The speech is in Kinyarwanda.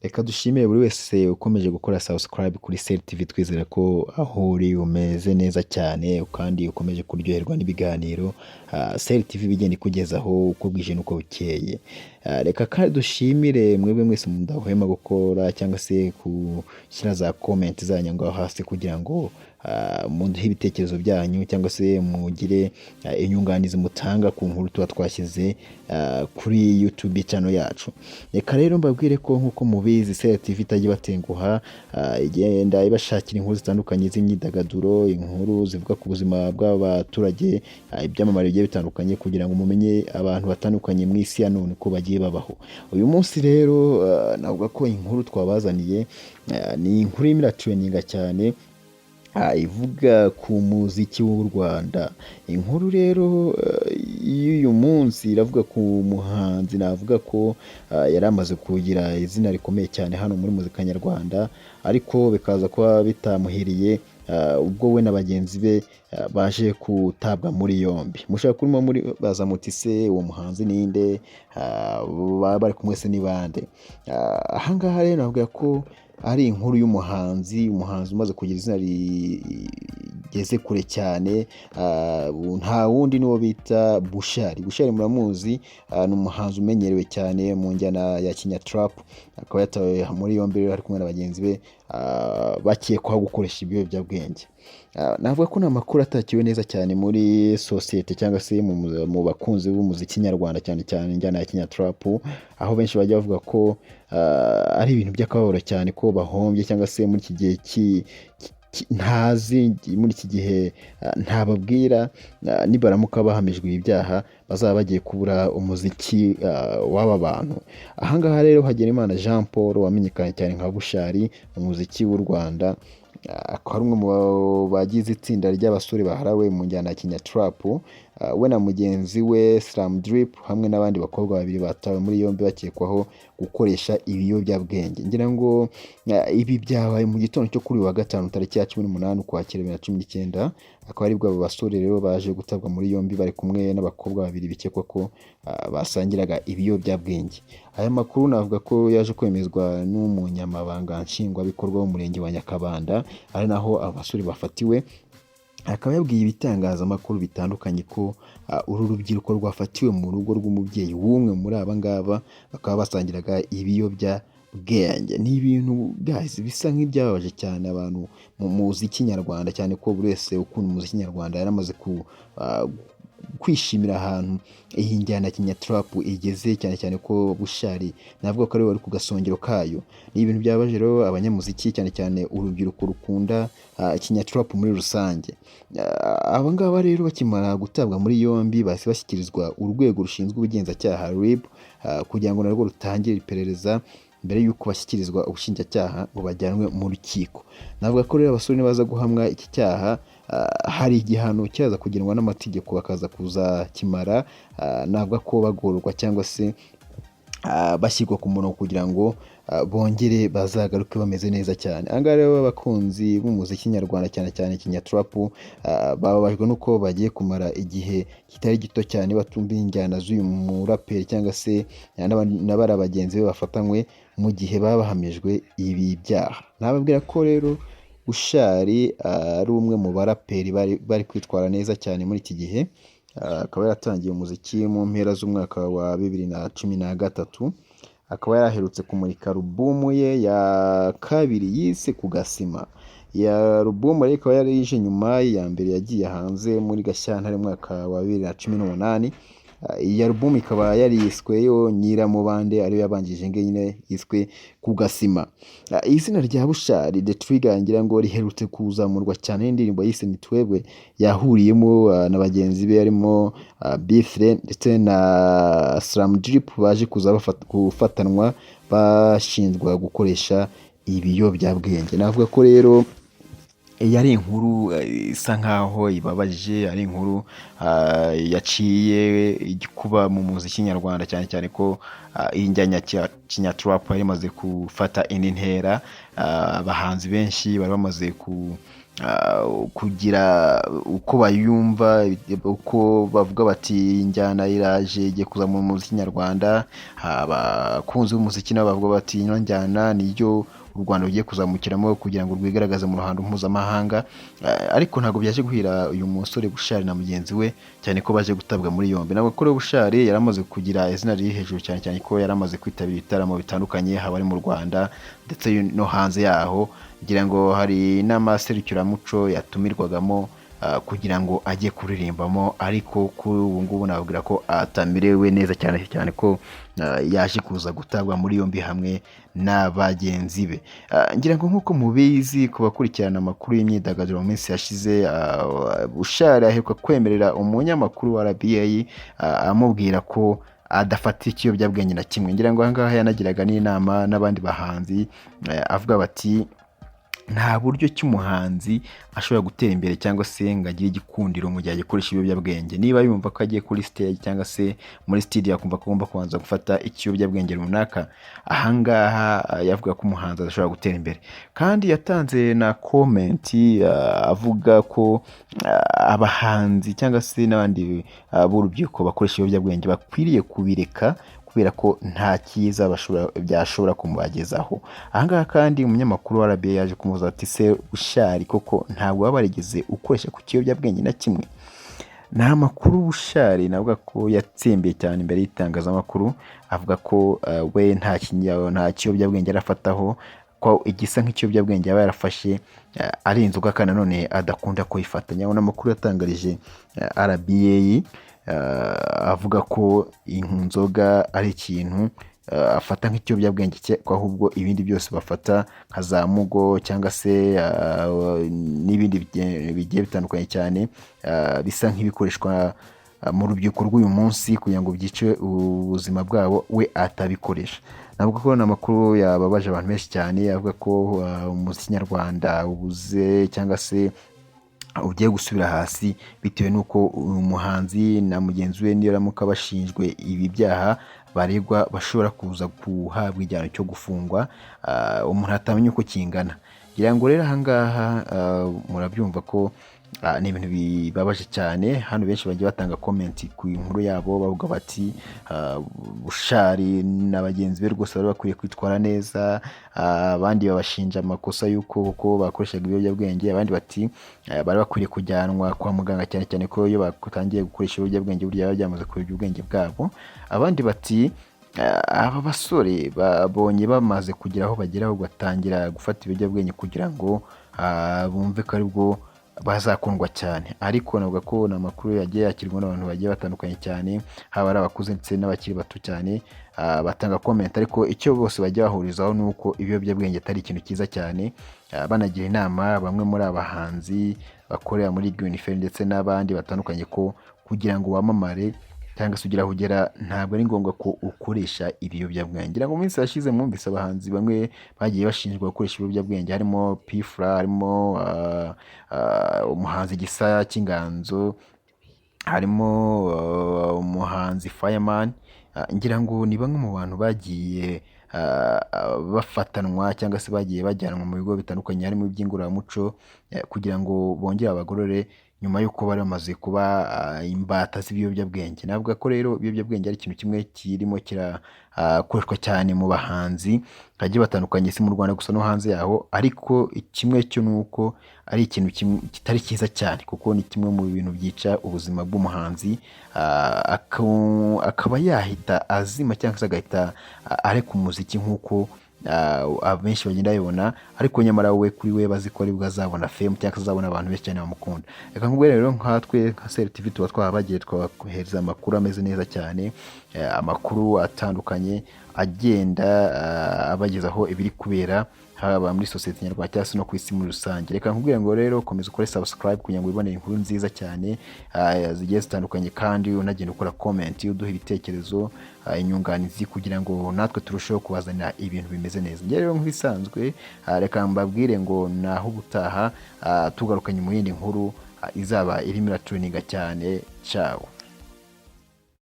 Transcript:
Reka dushimire buri wese ukomeje gukora subscribe kuri Sel TV. Twizera ko aho uri umeze neza cyane kandi ukomeje kuryoherwa n'ibiganiro Sel TV bigenda ikugezaho uko bwije n'uko bukeye. Reka kandi dushimire mwebwe mwese mudahwema gukora cyangwa se gushyira za comment zanyu ngaho hasi kugira ngo muduhe ibitekerezo byanyu cyangwa se mugire inyunganizi mutanga ku nkuru tuba twashyize kuri YouTube channel yacu. Reka rero mbabwire ko nk'uko mubizi, Sel TV itajya ibatenguha, igenda ibashakira inkuru zitandukanye z'imyidagaduro, inkuru zivuga ku buzima bw'abaturage, ibyamamare bigiye bitandukanye, kugira ngo mumenye abantu batandukanye mu isi ya none uko bagiye babaho. Uyu munsi rero navuga ko inkuru twabazaniye ni inkuru irimo iratrendinga cyane, ivuga ku muziki w'u Rwanda. Inkuru rero y'uyu munsi iravuga ku muhanzi navuga ko yari amaze kugira izina rikomeye cyane hano muri muzika nyarwanda, ariko bikaza kuba bitamuhiriye ubwo we na bagenzi be baje gutabwa muri yombi. Mushobora kurimo muri baza muti: "Se uwo muhanzi ninde? Baba bari kumwe se ni bande?" Ahangaha rero navuga ko ari inkuru y'umuhanzi, umuhanzi umaze kugira izina rigeze kure cyane, nta wundi n'uwo bita Bushali. Bushali muramuzi, ni umuhanzi umenyerewe cyane mu njyana ya kinyatrap, akaba yatawe muri yombi rero ari kumwe na bagenzi be bakekwaho gukoresha ibiyobyabwenge. Navuga ko ni amakuru atakiwe neza cyane muri sosiyete cyangwa se mu bakunzi b'umuziki nyarwanda, cyane cyane injyana ya kinyatrap, aho benshi bajya bavuga ko ari ibintu by'akababaro cyane ko bahombye cyangwa se muri iki gihe ntazi, muri iki gihe ntababwira, nibaramuka bahamijwe ibi byaha bazaba bagiye kubura umuziki w'aba bantu. Ahangaha rero Hagenimana Jean Paul wamenyekanye cyane nka Bushali mu muziki w'u Rwanda, akaba ari umwe mu bagize itsinda ry'abasore baharawe mu njyana ya kinyatrap, we na mugenzi we Slum Drip hamwe n'abandi bakobwa babiri batawe muri yombi bakekwaho gukoresha ibiyobyabwenge. Ngira ngo ibi byabaye mu gitondo cyo kuri uyu wa gatanu, tariki ya 18 Ukwakira 2019, akaba aribwo abo basore rero baje gutabwa muri yombi bari kumwe n'abakobwa babiri bikekwa ko basangiraga ibiyobyabwenge. Aya makuru navuga ko yaje kwemezwa n'umunyamabanga nshingwabikorwa w'umurenge wa Nyakabanda, ari naho aba basore bafatiwe, akaba yabwiye ibitangazamakuru bitandukanye ko uru rubyiruko rwafatiwe mu rugo rw'umubyeyi w'umwe muri aba ngaba, bakaba basangiraga ibiyobyabwenge. Ni ibintu guys bisa nk'ibyababaje cyane abantu mu muziki nyarwanda, cyane ko buri wese ukunda umuziki nyarwanda yaramaze kwishimira ahantu iyi njyana ya kinyatrap igeze, cyane cyane ko Bushali navuga ko ariwe wari ku gasongero kayo. Ni ibintu byababaje rero abanyamuziki, cyane cyane urubyiruko rukunda kinyatrap muri rusange. Aba ngaba rero bakimara gutabwa muri yombi bahise bashyikirizwa urwego rushinzwe ubugenzacyaha RIB, kugira ngo narwo rutangire iperereza mbere y'uko bashyikirizwa ubushinjacyaha ngo bajyanwe mu rukiko. Navuga ko rero abasore nibaza guhamwa iki cyaha, hari igihano cyaza kugenwa n'amategeko bakaza kuzakimara, navuga ko bagororwa cyangwa se bashyirwa ku murongo kugira ngo bongere bazagaruke bameze neza cyane. Aha ngaha rero abakunzi b'umuziki nyarwanda, cyane cyane kinyatrap, bababajwe n'uko bagiye kumara igihe kitari gito cyane batumva injyana z'uyu muraperi cyangwa se na bariya bagenzi be bafatanywe mu gihe baba bahamijwe ibi byaha. Nababwira ko rero Bushali ari umwe mu baraperi bari kwitwara neza cyane muri iki gihe, akaba yaratangiye umuziki mu mpera z'umwaka wa 2013, akaba yaraherutse kumurika alubumu ye ya kabiri yise Ku Gasima. Iyi alubumu rero ikaba yari ije nyuma ya mbere yagiye hanze muri Gashyantare mu mwaka wa 2018. Iyi alubumu ikaba yariswe yo Nyiramubande, ariyo yabanjije ngiyi nyine yiswe Ku Gasima. Izina rya Bushali The Trigger ngira ngo riherutse kuzamurwa cyane n'indirimbo yise Ni Twebwe yahuriyemo na bagenzi be harimo B-Threy ndetse na Slum Drip, baje kuza gufatanwa bashinjwa gukoresha ibiyobyabwenge. Navuga ko rero iyi ari inkuru isa nkaho ibabaje, ari inkuru yaciye igikuba mu muziki nyarwanda, cyane cyane ko iyi njyana ya kinyatrap yari imaze gufata indi ntera, abahanzi benshi bari bamaze kugira uko bayumva, uko bavuga bati injyana iraje igiye kuzamura umuziki nyarwanda. Abakunzi b'umuziki nabo bavuga bati ino njyana niyo u Rwanda rugiye kuzamukiramo kugira ngo rwigaragaze mu ruhando mpuzamahanga. Ariko ntabwo byaje guhira uyu musore Bushali na mugenzi we, cyane ko baje gutabwa muri yombi. Ntabwo ko rero Bushali yari amaze kugira izina riri hejuru cyane, cyane ko yari amaze kwitabira ibitaramo bitandukanye, haba ari mu Rwanda ndetse no hanze yaho. Ngira ngo hari n'amaserukiramuco yatumirwagamo kugira ngo ajye kuririmbamo, ariko kuri ubu ngubu nababwira ko atamerewe neza cyane, cyane ko yaje kuza gutabwa muri yombi hamwe na bagenzi be. Ngira ngo nk'uko mubizi ku bakurikirana amakuru y'imyidagaduro mu minsi yashize, Bushali aheruka kwemerera umunyamakuru wa RBA, amubwira ko adafata ikiyobyabwenge na kimwe. Ngira ngo aha ngaha yanagiraga n'inama n'abandi bahanzi, avuga bati nta buryo ki umuhanzi ashobora gutera imbere cyangwa se ngo agire igikundiro mu gihe agikoresha ibiyobyabwenge. Niba yumva ko agiye kuri stage cyangwa se muri studio, akumva ko agomba kubanza gufata ikiyobyabwenge runaka, ahangaha yavuga ko umuhanzi adashobora gutera imbere. Kandi yatanze na comment avuga ko abahanzi cyangwa se n'abandi b'urubyiruko bakoresha ibiyobyabwenge bakwiriye kubireka, kubera ko nta cyiza byashobora kumubagezaho. Ahangaha kandi umunyamakuru wa RBA yaje kumubaza ati: "Se Bushali, koko ntabwo waba warigeze ukoresha ku kiyobyabwenge na kimwe?" Ni amakuru Bushali navuga ko yatsembeye cyane imbere y'itangazamakuru, avuga ko we nta kiyobyabwenge arafataho, ko igisa nk'ikiyobyabwenge yaba yarafashe ari inzoga, kandi nanone adakunda kuyifata. Nyabona amakuru yatangarije RBA avuga ko inzoga ari ikintu afata nk'ikiyobyabwenge cye, ko ahubwo ibindi byose bafata nka za mugo cyangwa se n'ibindi bigiye bitandukanye cyane, bisa nk'ibikoreshwa mu rubyiruko rw'uyu munsi kugira ngo byice ubuzima bwabo, we atabikoresha. Navuga ko ni amakuru yababaje abantu benshi cyane, avuga ko umuziki nyarwanda ubuze cyangwa se ugiye gusubira hasi, bitewe n'uko uyu muhanzi na mugenzi we nibaramuka bashinjwe ibi byaha baregwa, bashobora kuza guhabwa igihano cyo gufungwa umuntu atamenya uko kingana. Ngira ngo rero ahangaha murabyumva ko ni ibintu bibabaje cyane. Hano benshi bagiye batanga comment ku nkuru yabo, bavuga bati Bushali na bagenzi be rwose bari bakwiye kwitwara neza. Abandi babashinja amakosa y'uko kuko bakoreshaga ibiyobyabwenge, abandi bati bari bakwiriye kujyanwa kwa muganga, cyane cyane ko iyo batangiye gukoresha ibiyobyabwenge burya biba byamaze kuyobya ubwenge bwabo. Abandi bati aba basore babonye bamaze kugira aho bagera, batangira gufata ibiyobyabwenge kugira ngo bumve ko aribwo bazakundwa cyane. Ariko navuga ko ni amakuru yagiye yakirwa n'abantu bagiye batandukanye cyane, haba ari abakuze ndetse n'abakiri bato cyane, batanga comment, ariko icyo bose bajya bahurizaho ni uko ibiyobyabwenge atari ikintu cyiza cyane. Banagira inama bamwe muri aba bahanzi bakorera muri Green Ferry ndetse n'abandi batandukanye ko kugira ngo wamamare cyangwa se ugire aho ugera, ntabwo ari ngombwa ko ukoresha ibiyobyabwenge. Ngira ngo mu minsi yashize mwumvise abahanzi bamwe bagiye bashinjwa gukoresha ibiyobyabwenge, harimo P Fla, harimo umuhanzi Gisa cy'Inganzo, harimo umuhanzi Fireman. Ngira ngo ni bamwe mu bantu bagiye bafatanwa cyangwa se bagiye bajyanwa mu bigo bitandukanye, harimo iby'ingororamuco, kugira ngo bongere babagorore nyuma y'uko bari bamaze kuba imbata z'ibiyobyabwenge. Navuga ko rero ibiyobyabwenge ari ikintu kimwe kirimo kirakoreshwa cyane mu bahanzi bagiye batandukanye, si mu Rwanda gusa no hanze yaho, ariko kimwe cyo ni uko ari ikintu kitari cyiza cyane, kuko ni kimwe mu bintu byica ubuzima bw'umuhanzi, akaba yahita azima cyangwa se agahita areka umuziki nk'uko abenshi bagenda babibona, ariko nyamara we kuri we bazi ko aribwo azabona fame cyangwa se azabona abantu benshi cyane bamukunda. Reka nkubwire rero, nkatwe nka Seri TV tuba twahabagiye, twabahereza amakuru ameze neza cyane, amakuru atandukanye agenda abagezaho ibiri kubera haba muri sosiyete nyarwanda cyangwa se no ku isi muri rusange. Reka nkubwire ngo rero komeza ukore subscribe kugira ngo wibonere inkuru nziza cyane zigiye zitandukanye, kandi unagenda ukora comment, uduha ibitekerezo, inyunganizi, kugira ngo natwe turusheho kubazanira ibintu bimeze neza. Njye rero nk'ibisanzwe, reka mbabwire ngo naho ubutaha, tugarukanye mu yindi nkuru izaba irimo iratrendinga cyane. Ciao.